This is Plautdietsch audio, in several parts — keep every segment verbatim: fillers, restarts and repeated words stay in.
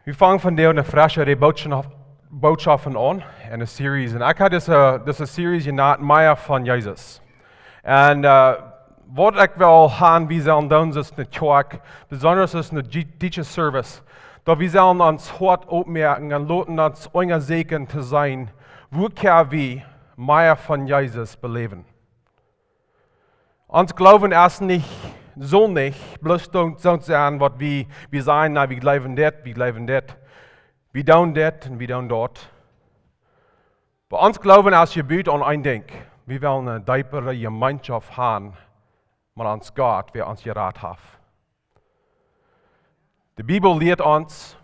Wie fangen vondoag eene fresche Reej Bootschaft, Bootschaft aun, eene Series. Un ekj hab dise, dise Series jenant Mea von Jesus. Un, äh, waut ekj well haben, wie sellen doonen, es eene Kjoakj, besonda es eene di-, dietsche Service, daut wie sellen ons Hoat opmoaken un loten ons unjasäkjen to seenen, woo kjenn wie mea von Jesus beläwen. Ons Gloowen es nich, saul nich, bloos doonen, soo sennen, waut wie, wie sajen, na, wie jleewen dit, wie jleewen dit, wie doonen dit un wie doonen daut. Oba ons Gloowen es jebut aun een Dinkj. Wie wellen eene deepere Jemeenschoft haben met ons Gott, wäa ons jerat haft. De Bibel lieet ons,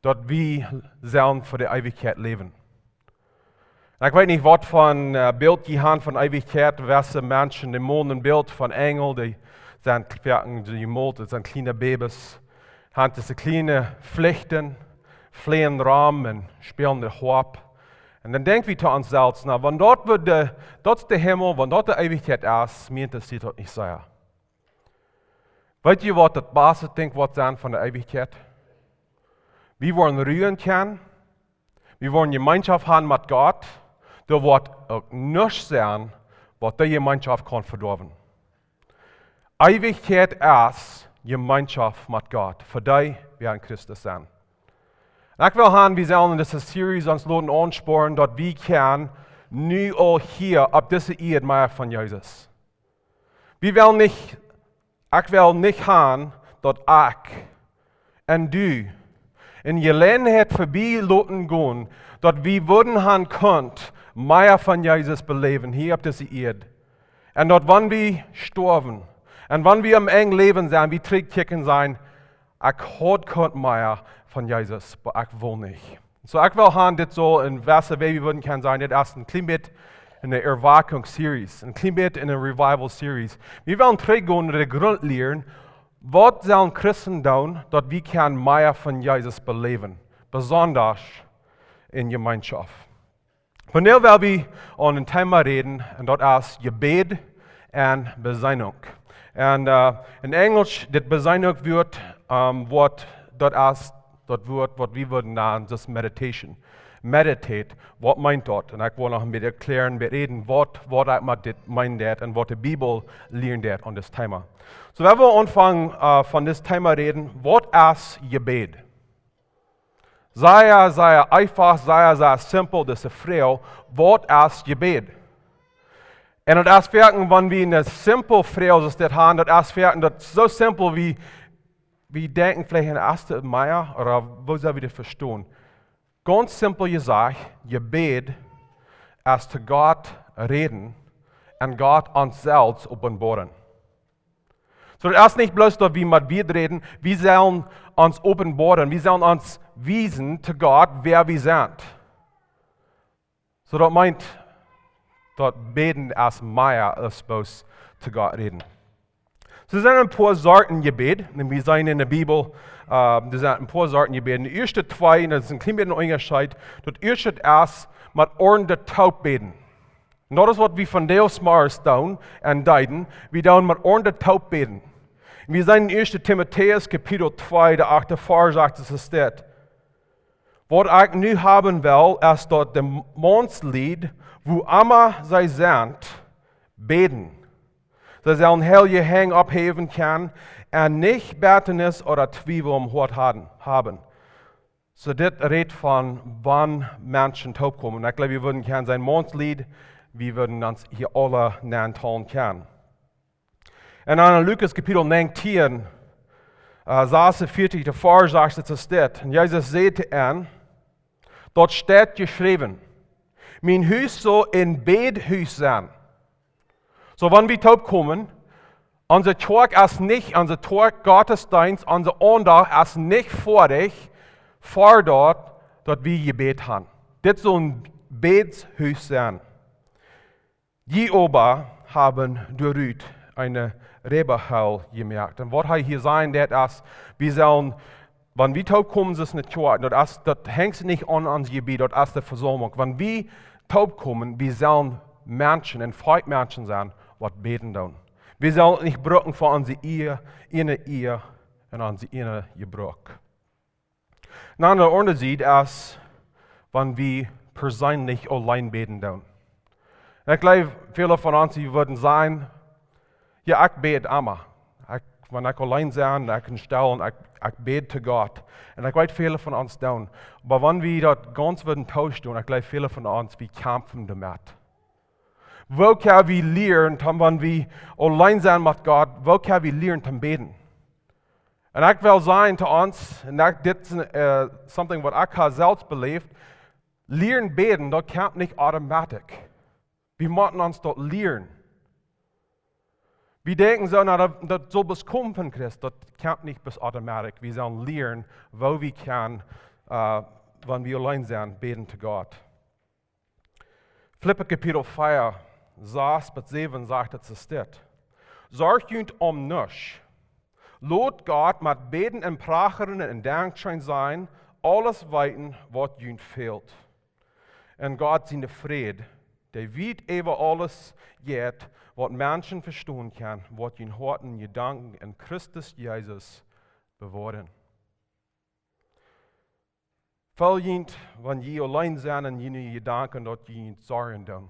daut wie sellen fa de Eewichkjeit läwen. Un ekj weet nich, waut fa een, äh, Bilt jie haben von Eewichkjeit, wesse Menschen, dee molen een Bilt von Enjel, dee sent foaken jemolt, daut sent kjliene Babys, haben dise kjliene Flichten, fleajen rom un spälen de Hoap. Un dan denkj wie to ons selfst, na, wan daut woat de, daut es de Himmel, wan daut de Eewichkjeit es, mie interesseet daut nich sea. Weet jie, waut daut baste Dinkj woat sennen von de Eewichkjeit? Wie woaren Ru kjennen, wie woaren Jemeenschoft haben met Gott, doa woat uk nuscht sennen, waut de Jemeenschoft kaun vedoawen. Eewichkjeit es Jemeenschoft met Gott, fa dee, wäa en Christus sent. Un ekj well haben, wie sellen en dise Series ons loten aunsporen, daut wie kjennen nu aul hia opp dise Ieed mea von Jesus. Wie wellen nich, ekj well nich haben, daut ekj un du eene Jeläajenheit verbie loten gonen, daut wie wudden haben kunt mea von Jesus beläwen hia opp dise Ieed. Un daut wan wie stoawen un wan wie aum Enj läwen sent, wie trigjkjikjen sennen, ekj haud kunt mea von Jesus, oba ekj wull nich. Soo, ekj well haben, dit saul en wesse Wäaj, wie wudden kjennen sajen, dit es een kjlien bät eene Erweckungsseries, een kjlien bät eene Revival Series. Wie wellen trigjgonen no de Grundlia, waut sellen Christen doonen, daut wie kjennen mea von Jesus beläwen, besonda en Jemeenschoft. Vondoag well wie aun een Thema räden, un daut es Jebäd un Besinnunk. Un, äh, en Enjlisch, dit Besinnunk Wuat, ähm, waut daut es, daut Wuat, waut wie wudden nanen, daut es meditation. Meditate, waut meent daut? Un ekj well noch een bät erkjläaren, bät räden, waut, waut ekj met dit meenen deit un waut de Bibel lieren deit aun dit Thema. Soo, wan wie aunfangen, äh, von dit Thema räden, waut es Jebäd? Sea, sea eefach, sea, sea simpel, dise Froag, waut es Jebäd? Un daut es werkjlich, wan wie eene simple Froag soo haben, daut es werkjlich, daut es soo simpel, wie, wie denkjen veleicht aun de ieeschte Mea, ooda woo sell wie daut vestonen? Gaunz simpel jesajcht, Jebäd es to Gott räden un Gott ons selfst openboaren. Soo, daut es nich bloos, daut wie met Wieed räden, wie sellen ons openboaren, wie sellen ons wiesen to Gott, wäa wie sent. Soo, daut meent, daut Bäden es mea aus bloos to Gott räden. Soo, doa sent een poa Sorten Jebäd, un wie seenen en de Bibel, äh, doa sent een poa Sorten Jebäd. De ieeschte twee, un daut es een kjlien bät een Unjascheet, daut ieeschte es met Oaren toop bäden. Un daut es waut wie vondoag zemorjes doonen un deeden. Wie doonen met Oaren toop bäden. Un wie seenen en ieeschte Timotäus Kapitel twee, de achte Varsch, sajcht et, es dit: Waut ekj nu haben well, es daut de Maunslied, wua emma see sent, bäden. See sellen heilje Henj opphäwen kjennen un nich Bettanis ooda Twiewel em Hoat han-, haben. Soo, dit rät von wan Menschen toopkomen. Ekj jleew, wie wudden kjennen sajen Maunslied, wie wudden ons hia aula nantalen kjennen. Un dan en Lukas Kapitel 19, äh, 46, de Varsch sajcht et, es dit: Un Jesus säd to an: Daut steit jeschräwen: Mien Hus saul een Bädhus sennen. Soo, wan wie toopkomen, onse Kjoakj es nich, onse Kjoakj, Gottesdeenst, onse Aundacht es nich foadich, ver daut, daut wie jebät haben. Dit saul een Bädhus sennen. Jie oba haben doarut eene Räwahöl jemoakt. Un waut hee hia sajen deit es, wie sellen, wan wie toopkomen, es nich kloa, daut es, daut hengt nich aun ons Jebäd, daut es de Vesaumlunk. Wan wie toopkomen, wie sellen Menschen, een Volkj Menschen sennen, waut bäden doonen. Wie sellen nich brucken fa onse ieejne, ieejne Ea un onse ieejne Jebruck. Na, aun de aundre Sied es, wan wie perseenlich auleen bäden doonen. Un ekj jleew, väle von ons, dee wudden sajen: "Jo, ekj bäd emma. Ekj, wan ekj auleen sie, ekj en stell un ekj, ekj bäd to Gott." Un ekj weet, väle von ons doonen. Oba wan wie daut gaunz wudden toostonen, ekj jleew, väle von ons, wie kjamfen doamet. Woo kjenn wie lieren, dan, wan wie auleen sent met Gott, woo kjenn wie lieren to bäden? Un ekj well sajen to ons, un ekj, dit es, äh, something waut ekj ha selfst beläft, lieren bäden, daut kjemt nich automatisch. Wie motten ons daut lieren. Wie denkjen soo, na, daut, daut saul bloos komen von Christ, daut kjemt nich bloos automatisch. Wie sellen lieren, woo wie kjennen, äh, wan wie auleen sent, bäden to Gott. Filippa Kapitel vea, sas bat säwen sajcht et soo: "Sorjt junt om nuscht. Lot Gott met Bäden un Prachren un Dankscheen sajen, aules weeten, waut junt fält. Un Gott sien Fräd, dee wiet äwa aules jeit, waut Menschen vestonen kjennen, woat june Hoaten un Jedanken en Christus Jesus bewoaren." Fält junt, wan jie auleen sent, en june Jedanken, daut jie junt Sorjen doonen?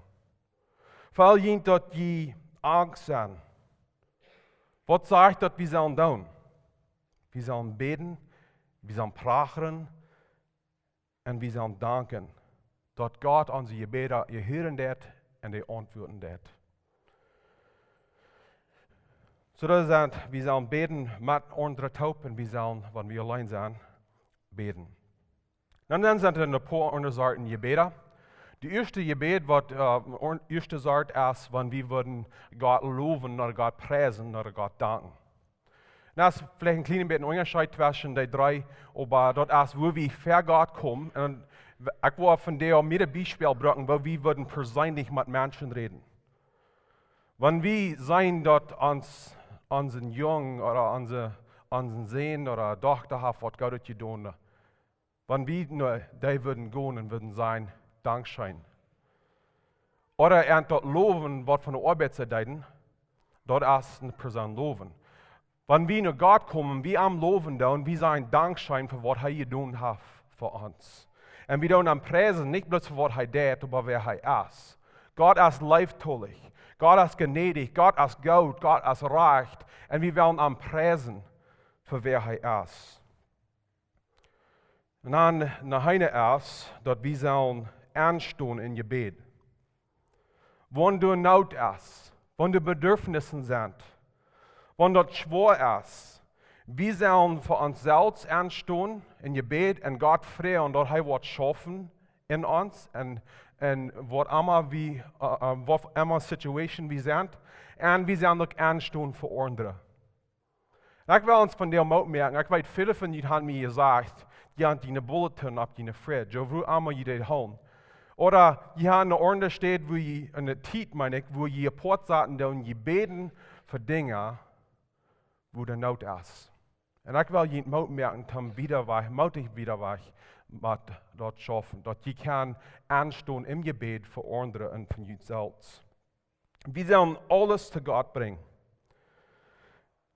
Fält junt, daut jie Angst sent? Waut sajcht daut wie sellen doonen? Wie sellen bäden, wie sellen prachren un wie sellen danken, daut Gott onse Jebäda hieren deit un dee auntwuaden deit. Soo daut sajcht, wie sellen bäden met aundre toop un wie sellen, wan wie auleen sent, bäden. Dan, dan sent doa een poa aundre Sorten Jebäda. De ieeschte Jebäd, waut, äh, aun-, ieeschte Sort es, wan wie wudden Gott lowen, no Gott priesen, no Gott danken. Un daut es veleicht een kjlien bät een Unjascheet tweschen dee dree, oba daut es, woo wie ver Gott komen. Un ekj well vondoag mea een Biespel brinjen, woo wie wudden perseenlich met Menschen räden. Wan wie seenen, daut ons, onsen Jung ooda onse, onsen Sän ooda Dochta haft waut Goodet jedonen, wan wie no dee wudden gonen un wudden sajen: "Dankscheen." Ooda an daut lowen, waut von de Oabeit see deeden, daut es eene Persoon lowen. Wan wie no Gott komen, wie am lowen doonen, wie sajen: "Dankscheen fa waut hee jedonen haft fa ons." Un wie doonen am priesen, nich bloos fa waut hee deit, oba wäa hee es. Gott es leeftolich. Gott es jnädich. Gott es goot. Gott es rajcht. Un wie wellen am priesen fa wäa hee es. Un dan noch eene es, daut wie sellen aunstonen em Jebäd. Wan doa Noot es, wan doa Bedürfnisse sent, wan daut schwoa es, wie sellen fa ons selfst aunstonen em Jebäd un Gott froagen, daut hee woat schaufen en ons un, un waut emma wie, äh, äh, waut emma Situation wie sent, un wie sellen uk aunstonen fa aundre. Un ekj well ons vondoag Moot moaken. Ekj weet, väle von junt haben mie jesajcht, jie haben dee Bulletin opp june fridge, ooda wua emma jie dee hoolen. Ooda jie haben eene aundre Städ, wua jie, eene Tiet, meen ekj, wua jie apoat saten doonen, jie bäden fa Dinja, wua doa Noot es. Un ekj well junt Moot moaken, om wieda wajch, mootich wieda wajch, met daut schaufen. Daut jie kjennen aunstonen em Jebäd fa aundre un fa junt selfst. Wie sellen aules to Gott brinjen.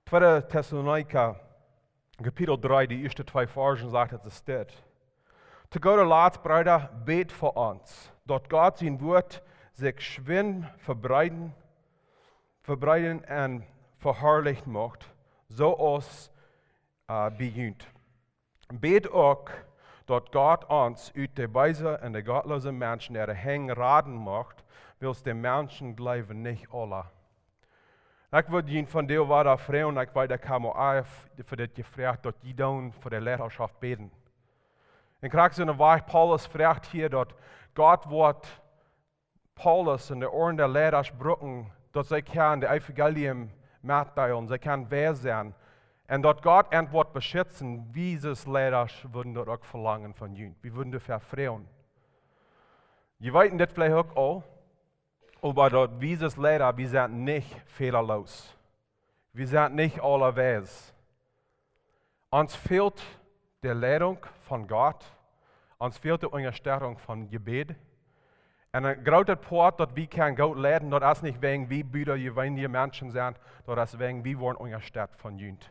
Tweede Tessalonicha, Kapitel dree, de ieeschte twee Varzen sajcht et soo: "To gooda Latst, Breeda, bät fa ons, daut Gott sien Wort sikj schwind vebreeden, vebreeden un veharlicht mucht, soo aus, äh, bie junt. Bät uk, daut Gott ons ut de beese un de gottloose Menschen äare Henj raden mucht, wiels de Menschen jleewen nich aula." Ekj wudd junt vondoag wada froagen, ekj weet, ekj hab mie ea fa dit jefroacht, daut jie doonen fa de Leidaschoft bäden. Un krakjt soo aus Paulus froagt hia, daut Gott woat Paulus un de aundre Leidasch brucken, daut see kjennen daut Evangelium metdeelen, see kjennen wies sennen. Un daut Gott an woat beschitzen, wie soo aus Leidasch wudden daut uk velangen von junt. Wie wudden doafäa froagen. Jie weeten dit veleicht uk aul, oba daut wie soo aus Leida, wie sent nich fälaloos. Wie sent nich aula wies. Ons fält de Leidunk von Gott. Ons fält de Unjastettunk von Jebäd. Un een grootet Poat, daut wie kjennen Gott leiden, daut es nich wäajen wie bäta jeweenelje Menschen sent, daut es wäajen wie woaren unjastett von junt.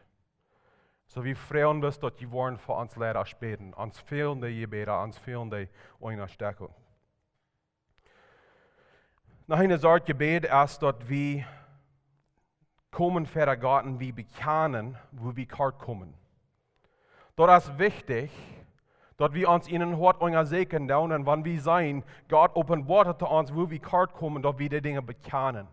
Soo, wie freien ons, daut jie woaren fa ons Leida bäden, ons fälen dee Jebäda, ons fälen dee Unjastekjunk. Noch eene Sort Jebäd es, daut wie komen ver Gott un wie bekjanen, wua wie kort komen. Daut es wichtich, daut wie ons en ons Hoat unjasäkjen doonen un wan wie seenen, Gott openboat to ons, wua wie kort komen, daut wie dee Dinja bekjanen.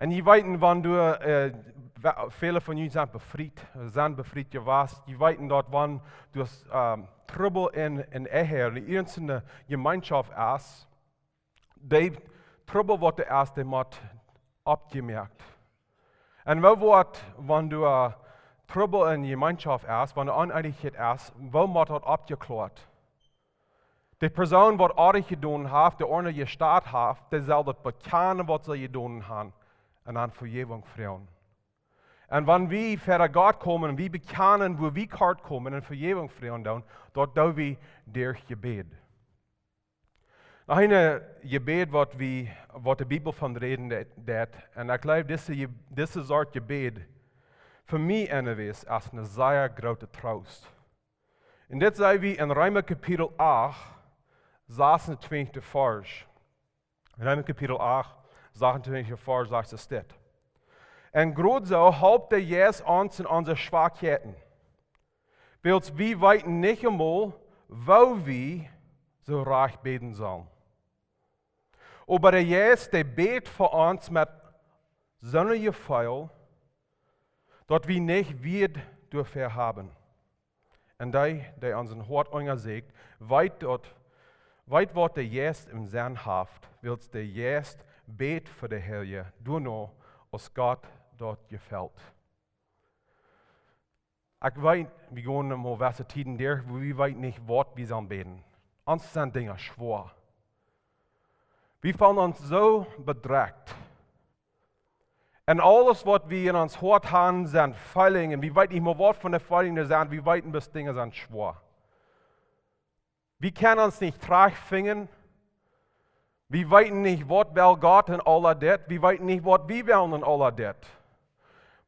Un jie weeten, wan du, äh, wa-, väle von junt sent befriet, sent befriet jewast, jie weeten daut, wan du, ähm, Trubbel en, en Ehe, en irjent eene Jemeenschoft es, dee Trubbel waut doa es, dee mott oppjemoakt. Un woo woat, wan du, äh, Trubbel en Jemeenschoft es, wan doa Oneenichkjeit es, woo mott daut oppjekloat? De Persoon waut oajch jedonen haft, dee oajch jestat haft, dee saul daut bekjanen waut see jedonen haben un om Vejäwunk froagen. Un wan wie ver Gott komen, wie bekjanen, wua wie kort komen un Vejäwunk froagen doonen, daut doo wie derch Jebäd. Noch een Jebäd waut wie, waut de Bibel von räden deit, deit. Un ekj jleew, dise Je-, dise Sort Jebäd, fa mie anyways, es een sea grooten Troost. Un dit seenen wie en Reema Kapitel acht, sasuntwintichsten Varsch. Reema Kapitel acht, sasuntwintichsten Varsch sajcht et dit. Un krakjt soo halpt de Jeist ons en onse Schwakheiten. Wiels wie weeten nich emol, woo wie soo rajcht bäden sellen. Oba de Jeist, dee bät fa ons met soon Jefeel, daut wie nich Wieed doafäa haben. Un dee, dee ons Hoat unjasäkjt, weet daut, weet waut de Jeist em Senn haft, wiels de Jeist bät fa de Heilje, doano aus Gott daut jefelt. Ekj weet, wie gonen en jewesse Tieden derch, wua wie weeten nich waut wie sellen bäden. Ons sent Dinja schwoa. Wie feelen ons soo bedrekjt. Un aules waut wie en ons Hoat haben sent Feelingen. Wie weeten nich mea waut fa Feelingen doa sent. Wie weeten bloos Dinja sent schwoa. Wie kjennen ons nich trigjfinjen. Wie weeten nich waut well Gott en aul dit. Wie weeten nich waut wie wellen en aul dit.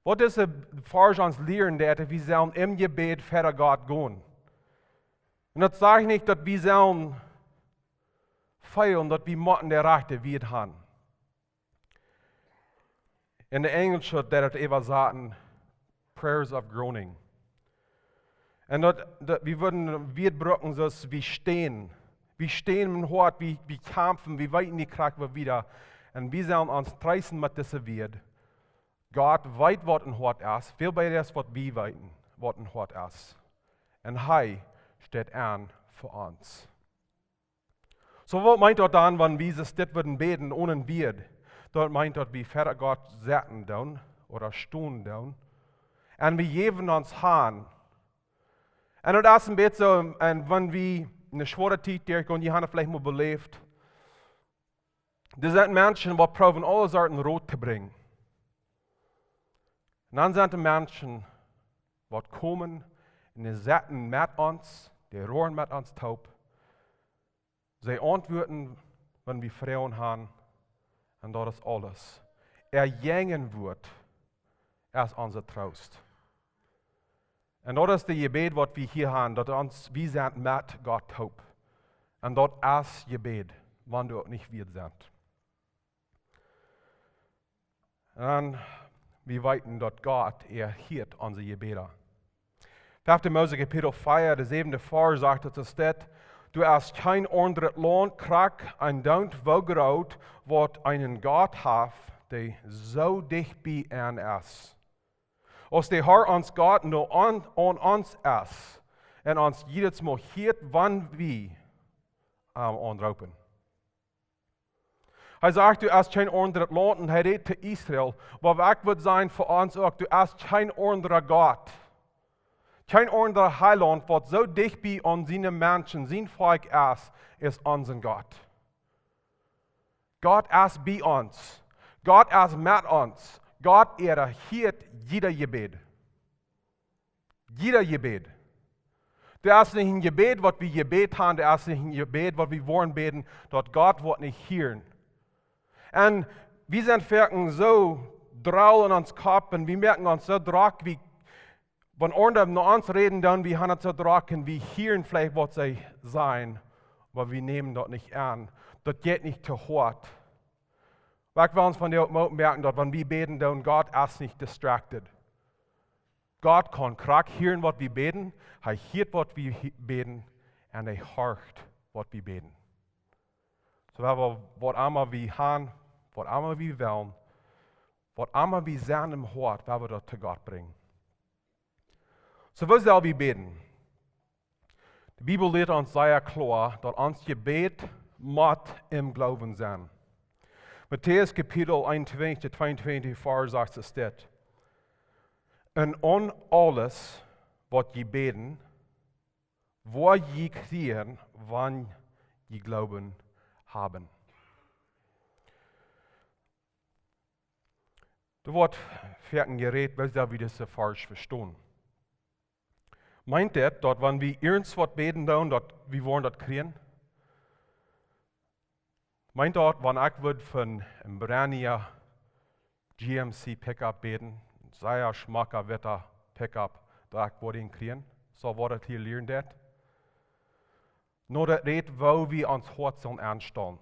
Waut dise Varsch ons lieren deit, daut wie sellen em Jebäd ver Gott gonen. Un daut sajcht nich daut wie sellen feelen daut wie motten de rajchte Wieed haben. En de Enjelsche deit daut äwasaten prayers of groaning. Un daut, daut, wie wudden Wieed brucken soo aus wie stänen. Wie stänen em Hoat, wie, wie kjamfen, wie weeten nich krakjt waut wieda. Un wie sellen ons treesten met dise Wieed. Gott weet waut em Hoat es, väl bäta aus waut wie weeten, waut em Hoat es. Un hee steit aun fa ons. Soo, waut meent daut dan, wan wie soo dit wudden bäden onen Wieed? Daut meent daut wie ver Gott sitten doonen ooda stonen doonen. Un wie jäwen ons han. Un daut es een bät soo, un wan wie eene schwoare Tiet derchgonen, jie haben veleicht mol beläft. Doa sent Menschen waut proowen aule Sorten Rot to brinjen. Un dan sent doa Menschen waut komen un dee sitten met ons, dee roaren met ons toop. See auntwuaden, wan wie Froagen haben, un daut es aules. Äa Jäajenwuat es onse Troost. Un daut es de Jebäd waut wie hia haben, daut ons, wie sent met Gott toop. Un daut es Jebäd, wan doa uk nich Wieed sent. Un wie weeten daut Gott, hee hieet onse Jebäda. Fefte Mose Kapitel vea, de säwende Varsch sajcht et soo dit: Doa es kjeen aundret Launt, krakjt een Daunt woo groot, waut eenen Gott haft, dee soo dicht bie an es. Aus de Herr ons Gott nu aun, aun ons es un ons jiedet Mol hieet, wan wie am aunroopen. Hee sajcht, doa es kjeen aundret Launt, un hee rät to Israel, oba ekj wudd sajen fa ons uk, doa es kjeen aundra Gott, kjeen aundra Heilaunt, waut soo dicht bie aun siene Menschen, sien Volkj es, aus onsen Gott. Gott es bie ons. Gott es met ons. Gott, hee hieet jieda Jebäd. Jieda Jebäd. Doa es nich een Jebäd waut wie jebät haben, doa es nich een Jebäd waut wie woaren bäden, daut Gott woat nich hieren. Un wie sent foaken soo droll en ons Kopp un wie moaken ons soo drock, wie, Wan aundre no ons räden, dan wie han et soo drock un wie hieren veleicht waut see sajen, oba wie nämen daut nich aun. Daut jeit nich to Hoat. Oba ekj well ons vondoag moot moaken, daut wan wie bäden, dan Gott es nich distracted. Gott kaun krakjt hieren waut wie bäden, hee hieet waut wie hie-, bäden, un hee horcht waut wie bäden. Soo, wie woaren waut emma wie han, waut emma wie wellen, waut emma wie sent em Hoat, wie woaren daut to Gott brinjen. Soo, woo sell wie bäden? De Bibel lieet ons sea kloa, daut ons Jebäd mott em Gloowen sennen. Matäus Kapitel eenuntwintich, tweeuntwintich, Varsch sas sajcht: Un aun aules, waut jie bäden, woa jie kjrieen, wan jie Gloowen haben. Doa woat foaken jerät, woo sell wie dise Varsch vestonen? Meent daut, daut wan wie irjentwaut bäden doonen, daut wie woaren daut kjrieen? Meent daut, wan ekj wudd fa een brand new G M C Pickup bäden, sea schmocka witta Pickup, daut ekj woa dän kjrieen? Soo woat et hia lieren daut. Nä, daut rät, woo wie ons Hoat sellen aunstalen.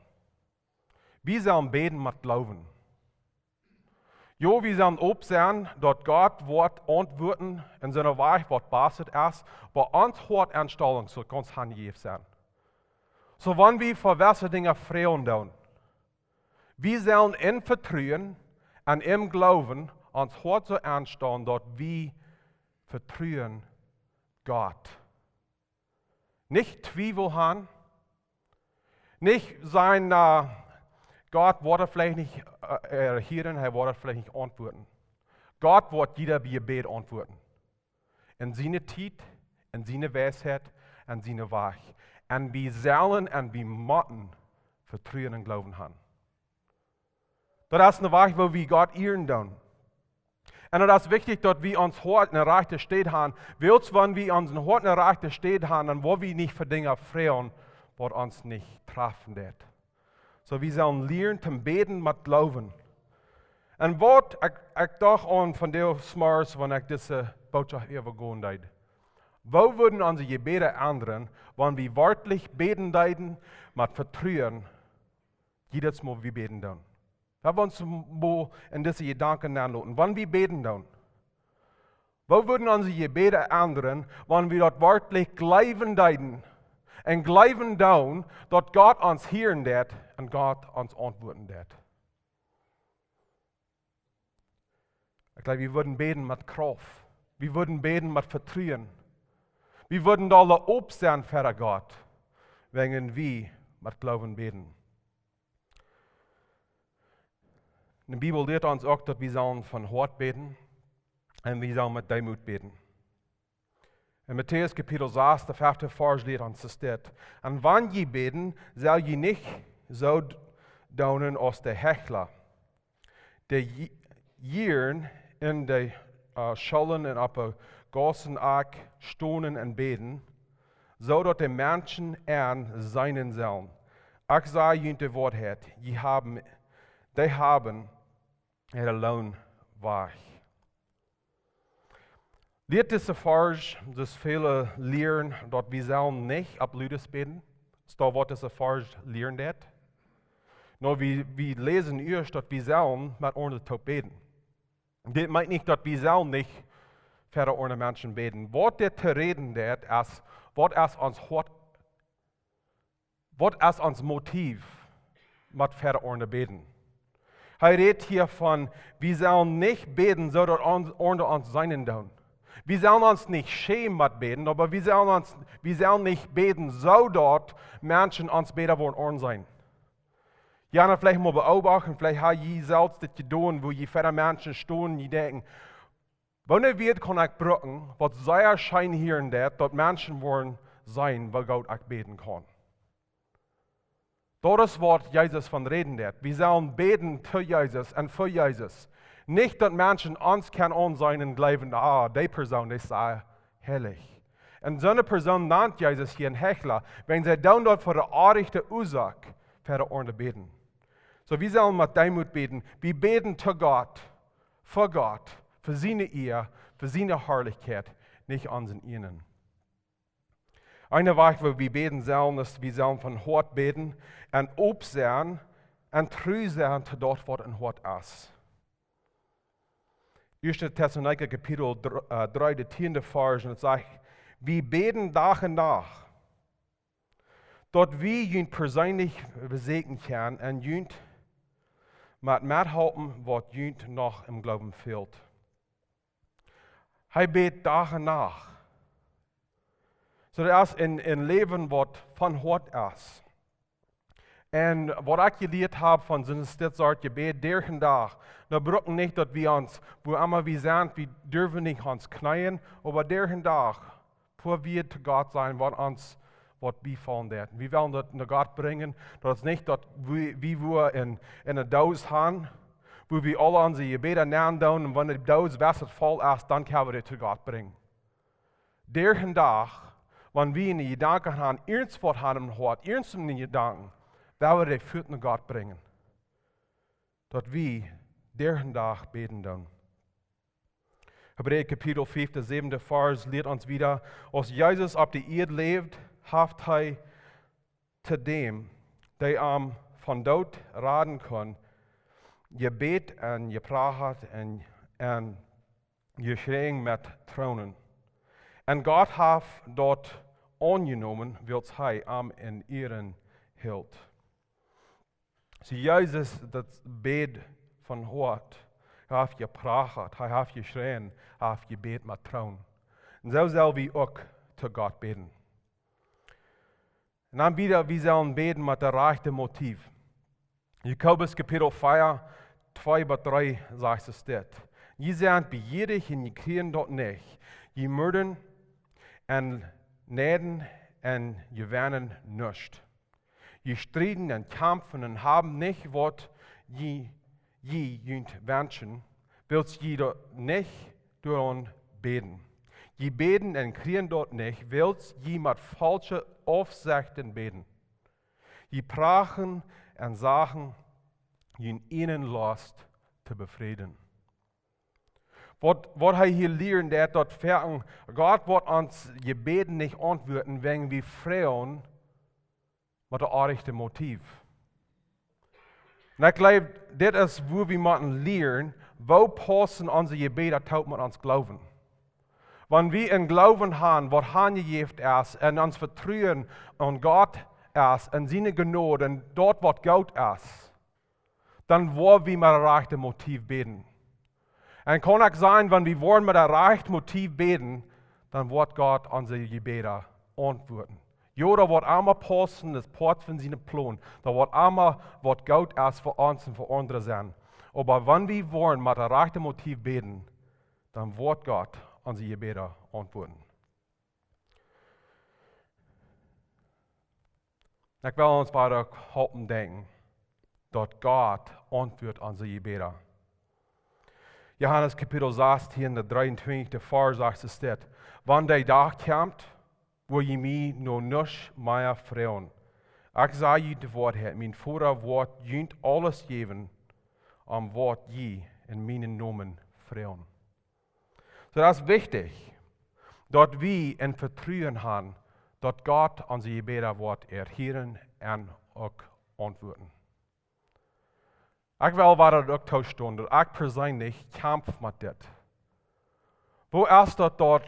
Wie sellen bäden met Gloowen. Jo, wie sellen op sennen, daut Gott woat auntwuaden en soone Wies, waut passend es, oba ons Hoataunstalinj saul gaunz aundasch sennen. Soo, wan wie fa jewesse Dinja froagen doonen, wie sellen em Vetruen un em Gloowen ons Hoat soo aunstalen, daut wie vetruen Gott. Nich Twiewel han. Nich sennen, äh, Gott woat veleicht nich, äh, hieren, hee woat veleicht nich auntwuaden. Gott woat jieda Jebäd auntwuaden. En siene Tiet, en siene Weisheit, en siene Wajch. Un wie sellen un wie motten Vetruen un Gloowen han. Daut es een Wajch, woo wie Gott ieren doonen. Un daut es wichtich, daut wie ons Hoat en de rajchte Städ han. Wiels wan wie ons Hoat en de rajchte Städ han, dan woa wie nich fa Dinja froagen, waut ons nich trafen deit. Soo, wie sellen lieren to bäden met Gloowen. Un waut ekj, ekj docht aun vondoag zemorjes, wan ekj dise Norecht äwagonen deed. Woo wudden onse Jebäde endren, wan wie werkjlich bäden deeden met Vetruen, jiedet Mol wie bäden doonen? Lot ons mol en dise Jedanken nenloten. Wan wie bäden doonen, woo wudden onse Jebäde endren, wan wie daut werkjlich jleewen deeden un jleewen doonen, daut Gott ons hieren deit un Gott ons auntwuaden deit? Ekj jleew, wie wudden bäden met Krauft. Wie wudden bäden met Vetruen. Wie wudden dolla op sennen fa Gott, wan wie met Gloowen bäden. De Bibel lieet ons uk, daut wie sellen von Hoat bäden un wie sellen met Deemoot bäden. En Matäus Kapitel sas, de fefte Varsch lieet ons dit: Un wan jie bäden, sell jie nich soo d-, doonen aus de Heichla, dee ji-, jieren en de, äh, Schoolen un opp de Gaussen stonen un bäden, soo daut de Menschen an seenen sellen. Ekj saj junt de Woarheit, jie haben, dee haben äa Loon wajch. Lieet dise Varsch, daut väle lieren, daut wie sellen nich opp ludes bäden? Es daut, waut dise Varsch lieren deit? Nä, wie, wie läsen ieescht, daut wie sellen met aundre toop bäden. Dit meent nich, daut wie sellen nich fa aundre Menschen bäden. Waut dit to räden deit, es, waut es ons Hoat, waut es ons Motiv met fa aundre bäden? Hee rät hia von, wie sellen nich bäden, soo daut ons, aundre ons seenen doonen. Wie sellen ons nich schämen met bäden, oba wie sellen ons, wie sellen nich bäden, soo daut Menschen ons bäta woaren aunseenen. Jo, dan veleicht mol beobachten, veleicht ha jie selfst dit jedonen, wua jie ver Menschen stonen, jie denkjen, woone Wieed kaun ekj brucken, waut sea scheen hieren deit, daut Menschen woaren seenen, woo goot ekj bäden kaun. Daut es, waut Jesus von räden deit. Wie sellen bäden to Jesus un fa Jesus. Nich daut Menschen ons kjennen aunseenen un jleewen, ah, dee Persoon, dee es sea heilich. Un soone Persoon nant Jesus hia een Heichla, wan see doonen daut fa de rajchte Uasoak, fa aundre bäden. Soo, wie sellen met Deemoot bäden. Wie bäden to Gott, fa Gott, fa siene Ea, fa siene Harlichkjeit. nich onsen ieejnen. Een Wajch, woo wie bäden sellen, es, wie sellen von Hoat bäden un op sennen un tru sennen to daut, waut em Hoat es. Ieeschte Tessalonicha Kapitel dr-, äh, dree, de tieende Varsch, un et sajcht: "Wie bäden Dach un Nacht, daut wie junt perseenlich besieekjen kjennen un junt met methalpen, waut junt noch em Gloowen fält." Hee bät Dach un Nacht. Soo, daut es een, een Läwen, waut von Hoat es. Un waut ekj jelieet hab von soon Sort Jebäd, derchem Dach, daut brukt nich, daut wie ons, wua emma wie sent, wie derwen nich ons kjneeen, oba derchem Dach, fa wie to Gott sennen, waut ons, waut wie von daut. Wie wellen daut no Gott brinjen, daut es nich, daut wie, wie wua en, en eene Dos haben, wua wie aule onse Jebäda nenn doonen, un wan de Dos wesset voll es, dan kjenn wie daut to Gott brinjen. Derchem Dach, wan wie eenen Jedanken haben, irjent waut haben em Hoat, irjent eenen Jedanken, wellen wie dän fuaz no Gott brinjen. Daut wie derchem Dach bäden doonen. Hebräa Kapitel fiew, de säwende Varsch lieet ons wieda: "Aus Jesus opp de Ieed läwd, haft hee to däm, dee am vom Doot raden kunn, jebät un jeprachat un, un jeschräajen met Tronen. Un Gott haft daut aunjenomen, wiels hee am en Ieren hilt." Soo Jesus, daut bäd von Hoat, hee haft jeprachat, hee haft jeschräajen, hee haft jebät met Tronen. Un soo sell wie uk to Gott bäden. Un dan wieda, wie sellen bäden met daut rajchte Motiv. Jakobus Kapitel vea, twee bat dree sajcht et dit: "Jie sent bejierich un jie kjrieen daut nich. Jie morden un neiden un jewennen nuscht. Jie strieden un kjamfen un haben nich waut jie, jie junt wenschen, wiels jie daut nich doaraun bäden. Jie bäden un kjrieen daut nich, wiels jie met faulsche Aufsechten bäden. Jie prachen un sachen, jun ieejnen Lost to befrieden." Waut, waut hee hia lieet, daut, daut foaken, Gott woat ons Jebäd nich auntwuaden, wan wie froagen met daut rajchte Motiv. Un ekj jleew, dit es, wua wie motten lieren, woo paussen onse Jebäda toop met ons Gloowen. Wan wie eenen Gloowen haben, waut aunjejäft es, un ons Vetruen aun Gott es, un siene Jnod, un daut, waut goot es, dan woa wie met daut rajchte Motiv bäden. Un kaun uk sennen, wan wie woaren met daut rajchte Motiv bäden, dan woat Gott onse Jebäda auntwuaden. Jo, daut woat emma paussen, daut es Poat von sienen Plon. Daut woat emma waut goot es fa ons un fa aundre sennen. Oba wan wie woaren met daut rajchte Motiv bäden, dan woat Gott onse Jebäda auntwuaden. Ekj well ons wieda halpen denkjen, daut Gott auntwuat onse Jebäda. Johanes Kapitel sastieen, de dreeuntwintichste Varsch sajcht et dit: "Wan de Dach kjemt, woa jie mie no nuscht mea froagen. Ekj saj junt de Woarheit, mien Voda woat junt aules jäwen, om waut jie en mienen Nomen froagen." Soo, daut es wichtich, daut wie een Vetruen haben, daut Gott onse Jebäda woat erhieren un uk auntwuaden. Ekj well wieda daut uk toostonen, daut ekj perseenlich kjamf met dit. Woo es daut, daut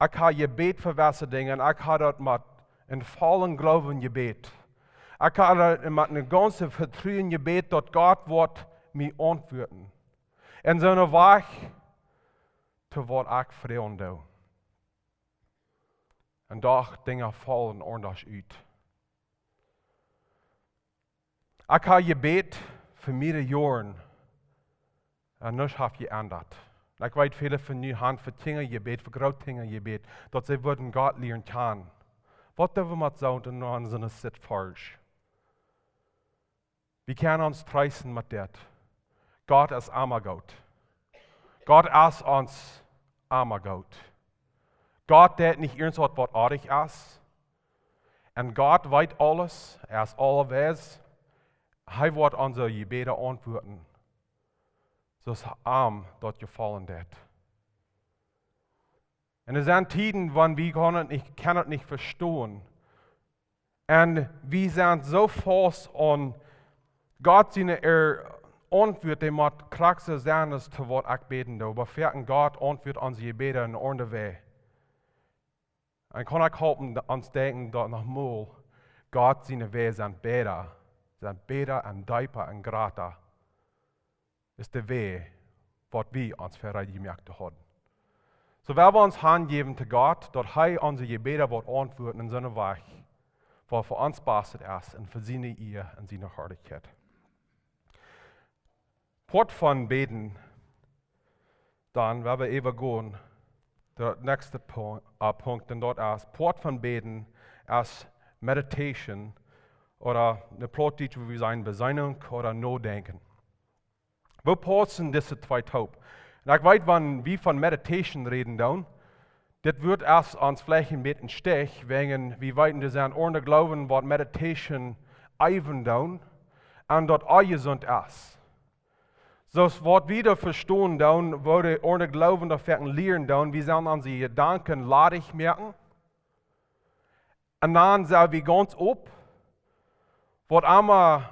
ekj hab jebät fa jewesse Dinja, un ekj hab daut met eenen vollen Gloowen jebät. Ekj hab daut met een gaunzet Vetruen jebät, daut Gott woat mie auntwuaden. Un soo wia et, to waut ekj froagen deed. Un doch, Dinja faulen aundasch ut. Ekj hab jebät fa mearere Joaren, un nuscht haft jeendat. Un ekj weet, väle von junt haben fa Kjinja jebät, fa Grootkjinja jebät, daut see wudden Gott lieren kjanen. Waut doo wie met soont en soone Sitfors? Wie kjennen ons treesten met dit. Gott es emma goot. Gott es ons emma goot. Gott deit nich irjentwaut, waut oajch es. Un Gott weet aules, hee es aulwäajen. Hee woat onse Jebäda auntwuaden, soo aus am daut jefaulen deit. Un doa sent Tieden, wan wie kjennen daut nich, kjennen daut nich vestonen. Un wie sent soo faust aun Gott siene Auntwuat, dee mott krakjt soo sennen aus to waut ekj bäden doo. Oba foaken Gott auntwuat onse Jebäda en aundre Wäaj. Un kaun ekj halpen, ons denkjen daut noch mol, Gott siene Wäaj sent bäta, sent bäta un deepa un jrata aus de Wäaj, waut wie ons vereid jemoakt hauden. Soo, wan wie ons hanjäwen to Gott, daut hee onse Jebäda woat auntwuaden en soone Wäaj, waut fa ons passend es un fa siene Ea un siene Harlichkjeit. Poat von bäden, dan, wan wie äwagonen, de näakjste Pu-, äh, Punkt, un daut es, Poat von bäden es meditation, ooda en Plautdietsch wudd wie sajen Besinnunk ooda Nodenkjen. Woo paussen dise twee toop? Un ekj weet, wan wie von meditation räden dan, dit woat ons veleicht een bät stich, wäajen wie weeten, doa sent aundre Gloowen, waut meditation äwen dan, un daut onjesunt es. Soo aus waut wie doa vestonen dan, woo de aundre Gloowen doa foaken lieren dan, wie sellen onse Jedanken ladich moaken. Un dan sell wie gaunz op, waut emma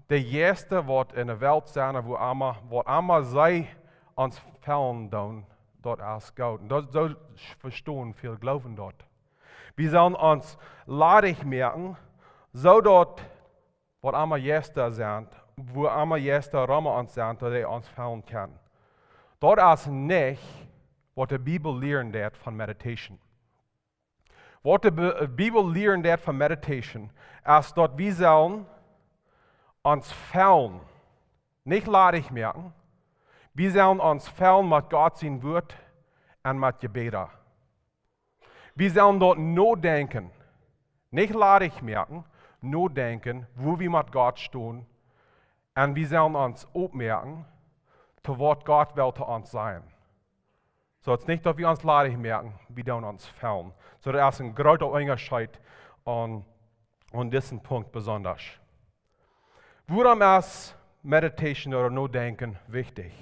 de Jeista, waut en de Welt sent, ooda woo emma, waut emma see ons fellen dan, daut es goot. Un daut, soo vestonen väl Gloowen daut. Wie sellen ons ladich moaken, soo daut waut emma Jeista sent, woo emma Jeista rom ons sent, daut dee ons fellen kjennen. Daut es nich, waut de Bibel lieren deit von meditation. Waut de Bi-, Bibel lieren deit von meditation, es daut wie sellen ons fellen, nich ladich moaken, wie sellen ons fellen met Gott sien Wuat un met Jebäda. Wie sellen daut nodenkjen, nich ladich moaken, nodenkjen, woo wie met Gott stonen, un wie sellen ons opmoaken, to waut Gott well to ons sajen. Soo, daut es nich, daut wie ons ladich moaken, wie doonen ons fellen. Soo, daut es een groota Unjascheet aun, aun disen Punkt besonda. Wuarom es meditation ooda Nodenkjen wichtich?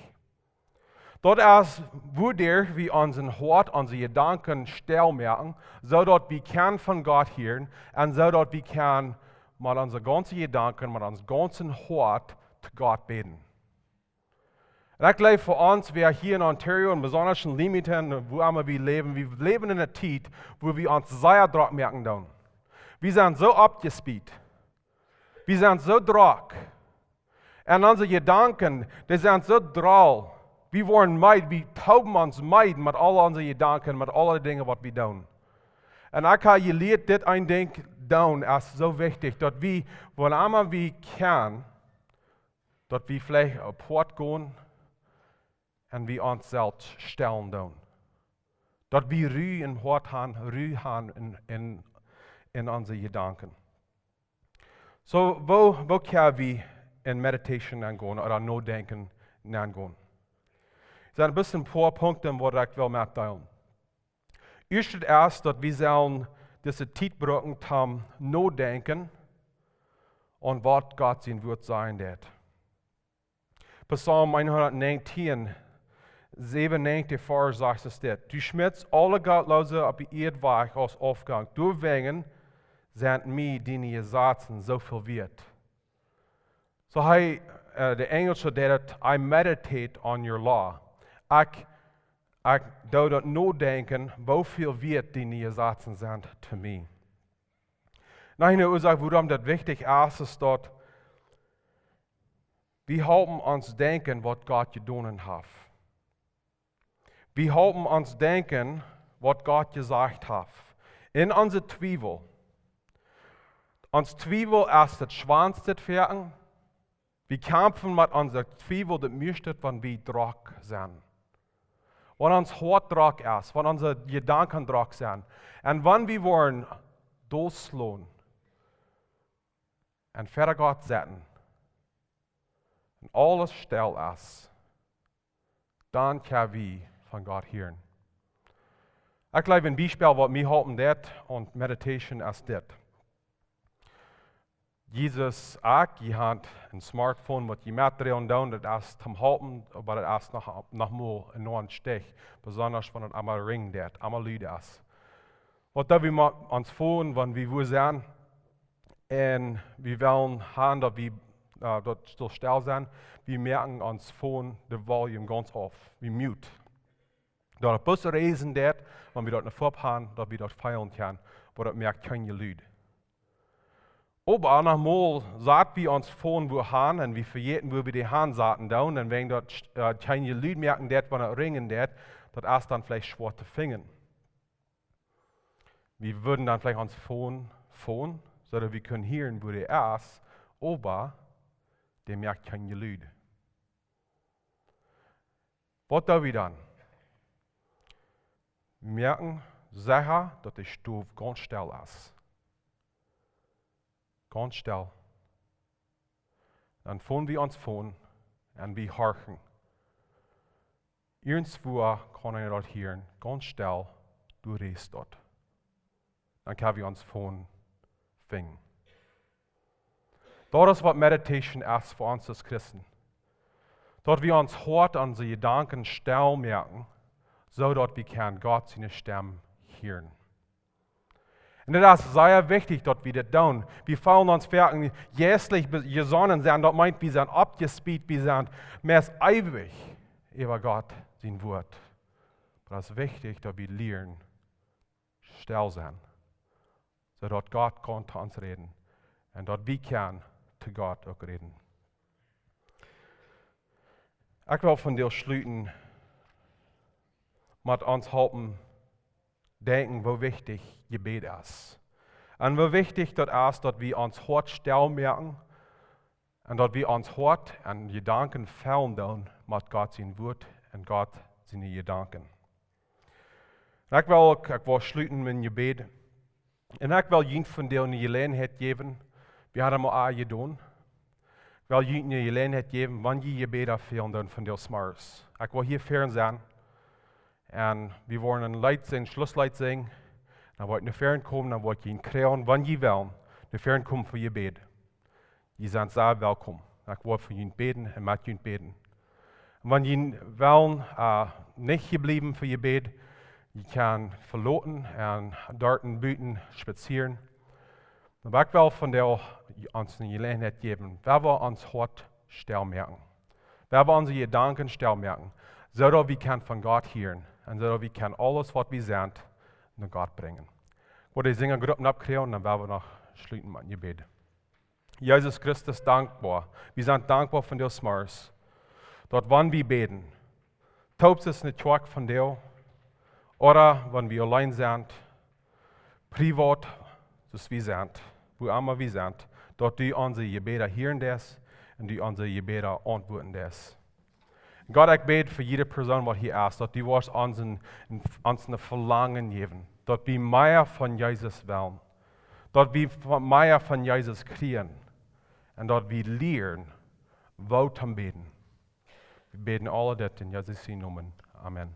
Daut es, wuaderch wie onsen Hoat, onse Jedanken stell moaken, soo daut wie kjennen von Gott hieren un soo daut wie kjennen met onse gaunze Jedanken, met ons gaunzet Hoat to Gott bäden. Un ekj jleew fa ons, wie hia en Ontario un besonda en Leamington, wua emma wie läwen, wie läwen en eene Tiet, wua wie ons sea drock moaken doonen. Wie sent soo oppjespeedt. Wie sent soo drock. Un onse Jedanken, dee sent soo droll. Wie woaren meed, wie tooben ons meed met aul onse Jedanken, met aule Dinja waut wie doonen. Un ekj hab jelieet, dit een Dinkj doonen es soo wichtich, daut wie, wua emma wie kjennen, daut wie veleicht opphoat gonen un wie ons selfst stellen doonen. Daut wie Ru em Hoat haben, Ru haben en, en, en onse Jedanken. Soo, woo, woo kjenn wie en meditation aungonen ooda nodenkjen aungonen? Doa sent bloos een poa Punkten, waut ekj well metdeelen. Ieescht es, daut wie sellen dise Tiet brucken toom nodenkjen aun waut Gott sien Wuat sajen deit. Psalm hundatnäajentieen, säwen un näajentich, Varsch sas sajcht dit: "Du schmietst aule Gottloose opp de Ieed wajch aus Aufgonst. Doawäajen sent mie diene Jesazen soo väl wieet." Soo hee, äh, de Enjelsche deit et: "I meditate on your law." Ekj, ekj doo daut nodenkjen, woo väl wieet diene Jesazen sent to mie. Noch eene Uasoak, wuarom daut wichtich es, es daut wie halpen ons denkjen, waut Gott jedonen haft. Wie halpen ons denkjen, waut Gott jesajcht haft. En onse Twiewel. Ons Twiewel es daut schwoaste Fäakjen. Wie kjamfen met onse Twiewel daut mieeschte, wan wie drock sent. Wan ons Hoat drock es, wan onse Jedanken drock sent. Un wan wie woaren dootschlonen un ver Gott setten, un aules stell es, dan kjenn wie von Gott hieren. Ekj jleew, een Biespel, waut mie halpen deit aun meditation, es dit. Jesus, ekj, jie haben een Smartphone, waut jie metdroagen doonen, daut es toom halpen, oba daut es noch, noch mol een neien Stich, besonda wan daut emma rinjen deit, emma lud es. Waut doo wie met ons Phone, wan wie wua sent un wie wellen haben, daut wie, äh, daut saul stell sennen, wie moaken ons Phone de Volume gaunz auf, wie mute. Daut daut bloos räsen deit, wan wie daut enne Fopp haben, daut wie daut feelen kjennen, oba daut moakt kjeen Jelud. Oba noch mol, sat wie ons Phone wua han un wie vejäten, wua wie dee han saten doonen, un wan daut, äh, kjeen Jelud moaken deit, wan daut rinjen deit, daut es dan veleicht schwoa to finjen. Wie wudden dan veleicht ons Phone, Phone, soo daut wie kjennen hieren, wua dee es, oba dee moakt kjeen Jelud. Waut doo wie dan? Wie moaken secha, daut de Stow gaunz stell es. Gaunz stell. Dan phone wie ons Phone un wie horchen. Irjentwua kaun eena daut hieren, gaunz stell, du räst daut. Dan kjenn wie ons Phone finjen. Daut es waut Meditation es fa ons aus Christen. Daut wie ons Hoat, onse Jedanken stell moaken, soo daut wie kjennen Gott siene Stemm hieren. Un daut es sea wichtich, daut wie daut doonen. Wie feelen ons foaken jeistlich be-, jesonnen sennen, daut meent, wie sent oppjespeedt, wie sent meist eewich äwa Gott sien Wuat. Oba daut es wichtich, daut wie lieren stell sennen, soo daut Gott kaun to ons räden un daut wie kjennen to Gott uk räden. Ekj well vondoag schluten met ons halpen denkjen, woo wichtich Jebäd es. Un woo wichtich daut es, daut wie ons Hoat stell moaken un daut wie ons Hoat un Jedanken fellen doonen met Gott sien Wuat un Gott siene Jedanken. Un ekj well uk, ekj well schluten met een Jebäd. Un ekj well junt vondoag eene Jeläajenheit jäwen. Wie haben aul jedonen. Ekj well junt eene Jeläajenheit jäwen, wan jie Jebäda fälen doonen vondoag zemorjes. Ekj well hia ver sennen. Un wie woaren een Leet sinjen, Schlussleet sinjen. Dan woa ekj no ver komen, dan woa ekj junt kjrieen, wan jie wellen. No ver komen fa Jebäd. Jie sent sea welkom. Ekj woa fa junt bäden un met junt bäden. Un wan jie wellen, äh, nich hia bliewen fa Jebäd, jie kjennen veloten un doa buten spazieren. Oba ekj well vondoag ons eene Jeläajenheit jäwen, wua wie ons Hoat stell moaken. Wua wie onse Jedanken stell moaken. Soo daut wie kjennen von Gott hieren. Un soo daut wie kjennen aules, waut wie sent, no Gott brinjen. Ekj well de Sinjagrupp oppkjrieen, dan woa wie noch schluten met een Jebäd. Jesus Christus, dankboa. Wie sent dankboa vondoag zemorjes, daut wan wie bäden, toopst es enne Kjoakj vondoag, ooda wan wie auleen sent, privat, soo aus wie sent, wua emma wie sent, daut du onse Jebäda hieren deist un du onse Jebäda auntwuaden deist. Gott, ekj bäd fa jiede Persoon, waut hia es, daut du woascht ons een, ons een Velangen jäwen, daut wie mea von Jesus wellen, daut wie von, mea von Jesus kjrieen un daut wie lieren, woo to bäden. Wie bäden aul dit en Jesus sienen Nomen. Amen.